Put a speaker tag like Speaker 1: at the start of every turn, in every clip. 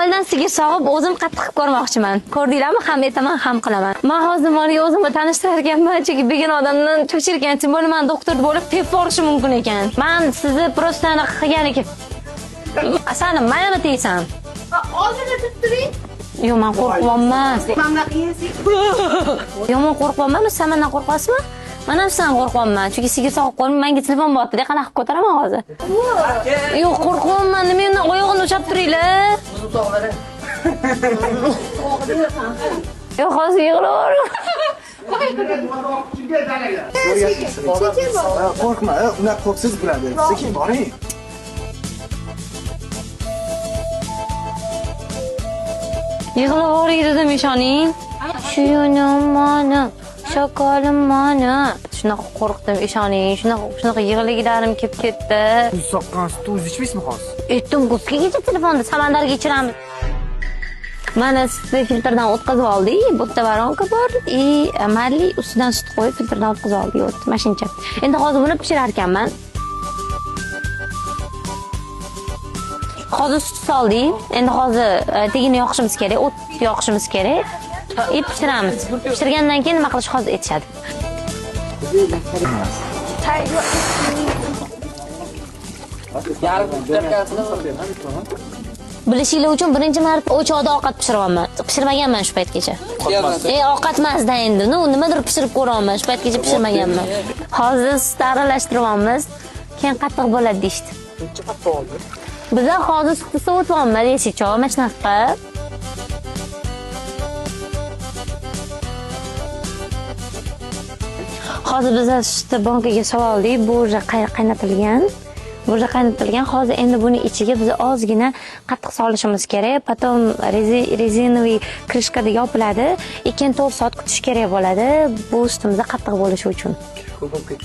Speaker 1: Avvaldan sigir sog'ib, o'zim qattiq qilib ko'rmoqchiman. Ko'rdinglarmi? Ham aytaman, ham qilaman. Men hozir moliga o'zimni tanishtirar ekanman, chunki begona odamdan cho'chir ekan, tем более man doktor bo'lib tepib yuborishi mumkin ekan. Man sizni просто anaqa qilgani kelib. Asalim, maylimi tegsan?
Speaker 2: Oldini tutib turing.
Speaker 1: Yo'q, man qo'rqyapman.
Speaker 2: Mana bunaqa yesak.
Speaker 1: Yomon qo'rqyapman, san mendan qo'rqyapsizmi? Man ham sizdan qo'rqyapman, chunki sigir sog'ib qo'ydim, menga telefon bo'lyapti, qanaqa qilib ko'taraman hozir? Yo'q, qo'rqyapman, nima mendan oyog'ini ushlab turinglar. Yo'q, hozir yig'layveraman.
Speaker 3: Qo'rqma, unaqa qo'rqsangiz bo'ladi. Sekin boring.
Speaker 1: Yig'layvering dedim, ishoning. Shunim mani, shokolim mani. Shunaqa qo'rqdim, ishoning. Shunaqa shunaqa yig'lagilarim kelib ketdi.
Speaker 3: O'zi soqqan sutni o'zi ichmaysizmi hozir?
Speaker 1: Aytdim, kecha telefonda samandarga ichiramiz. Mana sutni filtrdan o'tkazib oldik. Bu yerda воронка bor и mayli ustidan sut qo'yib filtrdan o'tkazib oldik. Вот, mana shuncha. Endi hozir buni pishirar ekanman. Hozir sut soldik. Endi hozir tagini yoqishimiz kerak, o't yoqishimiz kerak. И pishiramiz. Pishirgandan keyin nima qilish hozir aytishadi. Bilishinglar uchun birinchi marta o'choqda ovqat pishiryapman. Pishirmaganman shu paytgacha. Ovqat emasda endi. Ну, nimadir pishirib ko'ryapman. Shu paytgacha pishirmaganman. Hozir sut aralashtiryapmiz. Keyin qattiq bo'ladi deyishdi. Biza hozir sutni sovutyapmiz, eshikcha, mana shunaqa qilib. Hozir biza sutni bankaga solib oldik. Bu уже qaynatilgan. Bu уже qaynatilgan. Hozir endi buni ichiga biz ozgina qattiq solishimiz kerak. Потом резиновый крышка da yopiladi. И keyin 4 soat kutish kerak bo'ladi. Bu sutimizda qattiq bo'lishi uchun.
Speaker 3: Ko'p bo'lib ketdi.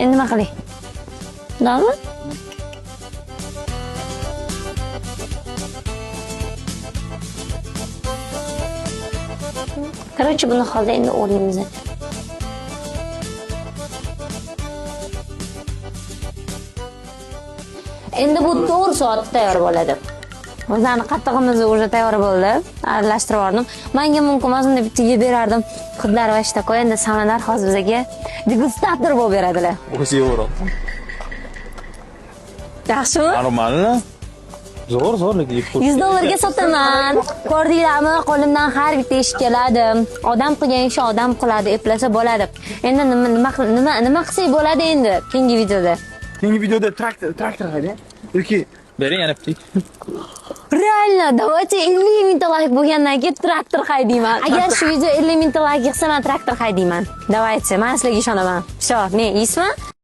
Speaker 1: Endi nima qilay? Shundaymi? Короче, buni hozir endi o'rlaymiz. Endi bu 4 soatda tayyor bo'ladi. O'zani qattig'imiz уже tayyor bo'ldi. Aralashtirib yubordim. Menga mumkin emas, unda bitta yeb berardim. Hidlari va такой. Endi Samandar hozir bizga degustator bo'lib beradilar.
Speaker 4: O'zi yeyaveradi.
Speaker 1: Yaxshimi?
Speaker 4: Нормально. Zo'r, zo'r, lekin yeb ko'rish.
Speaker 1: 100 dollarga sotaman. Ko'rdinglarmi? Qo'limdan har bitta ish keladi. Odam qilgan ishni odam qiladi, eplasa bo'ladi. Endi nima nima nima nima qilsak bo'ladi endi keyingi videoda?
Speaker 3: Keyingi videoda traktor haydang. Yoki
Speaker 4: Bering yana bitta.
Speaker 1: Реально, давайте 50 mingta layk bo'lgandan keyin traktor haydayman. Agar shu video 50 mingta layk yig'sa, men traktor haydayman. Давайте, men sizlarga ishonaman. Всё, men yeysizmi?